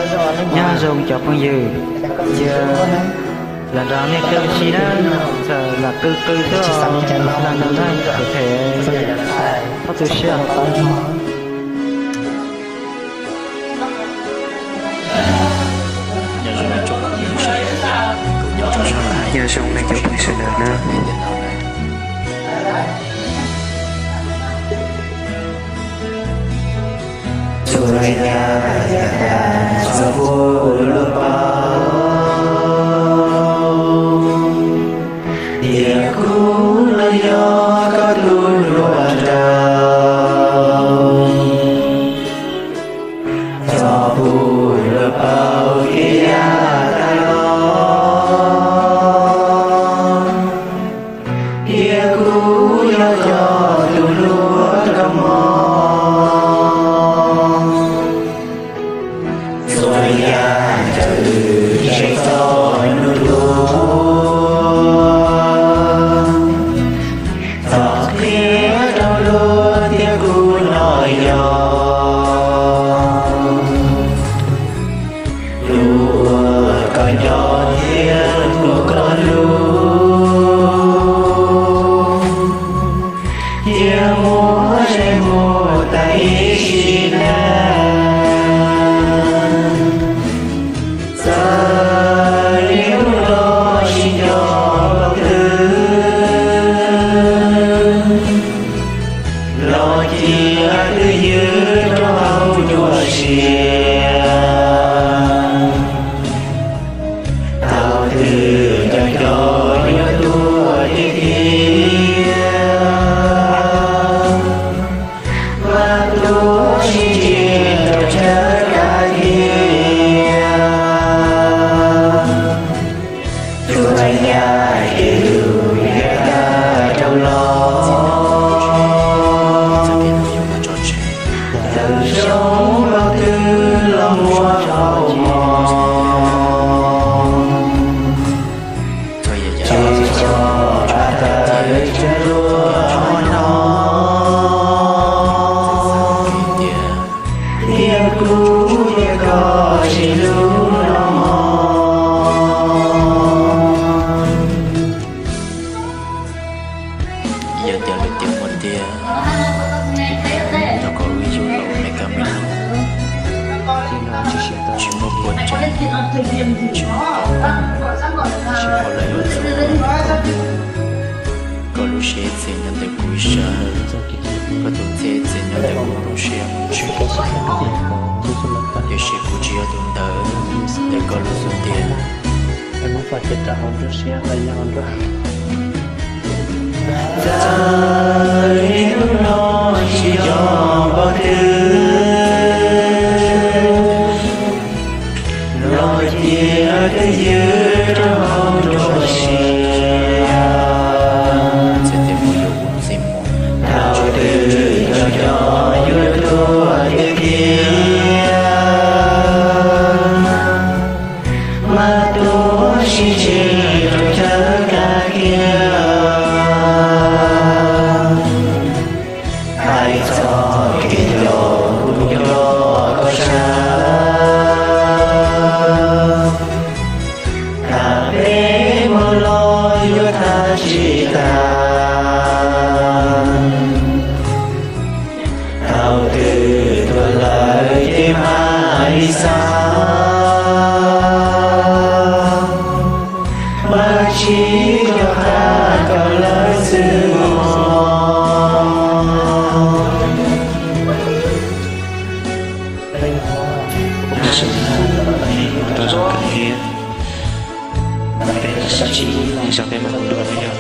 Nyob zoo cov phooj ywg, cia lam nrog nej qw si na, txawm lam qw qw xwb, lam nrog nej phem phem, txhob tu siab. Nyob zoo nej cov phooj ywg sawv daws na. Txhua yam txog pub luag paub, tias kuv los yog koj tus hluas nraug. Txog pub luag paub tias yam tag los, tias kuv yog koj tus hluas nraug mog. Txhua yam caw wb saib txog hnub tuag, txhob qhia rau luag tias kuv los yog tus uas koj nco thiab tus uas koj hlub. Cia muab saib mus tas ib sim neej, txawm li hnub no sib nco npaum twg, los cia twj ywm rau hauv nruab siab. Thaum twg cov cov yuav tuag tiag tiag, mas tuag sib ntsib rau chaw kab tiag. Txhua yam ces lub yav tag rau los, txawm zoo npaum twg los muab tso mog. Tsuas yog av tawm tsawg luaj hmo no, thiab kuv thiab koj sib hlub no mog. Yog tias lwm tiam muaj tiag, thov kom wb yug los ua me kab me noog, tsis muaj puas tseeb, tsis muaj qoob, tsis muaj lawv yuav txhawj, koj lub siab ib txhis nyob ntawm kuv ib sab, koj tus txhia ib txhis nyob ntawm kuv lub siab mus tsev. Tiam sis kuv tsis yog tus ntawd ntawm koj lub xub ntiag. Txawm li hnub no tsis yog npaum twg, los cia twj ywm rau hauv nruab siab. Thaum twg cov cov yuav tuag tiag tiag, mas tuag sib ntsib rau chaw kab tiag. Hais txog kev nco kuv nco koj sab, tham peb hmo los yuav tham tsis tag. Thaum twg tuag lawm ces mam li xav, mas tsis nco qab kom lawv xwb mog. Peb sawv daws rau zoo kawg thiab, peb sawv daws ib zaug peb mam hu dua na yom.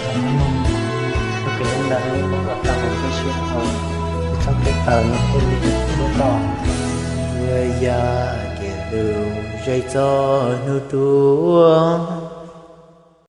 Txoj kev hlub ntawd peb ua tau hauv nruab siab hauv, txoj kev tawm no thiaj li hlub tau. Yuav yog kev hlub zej txoj hnub tuag,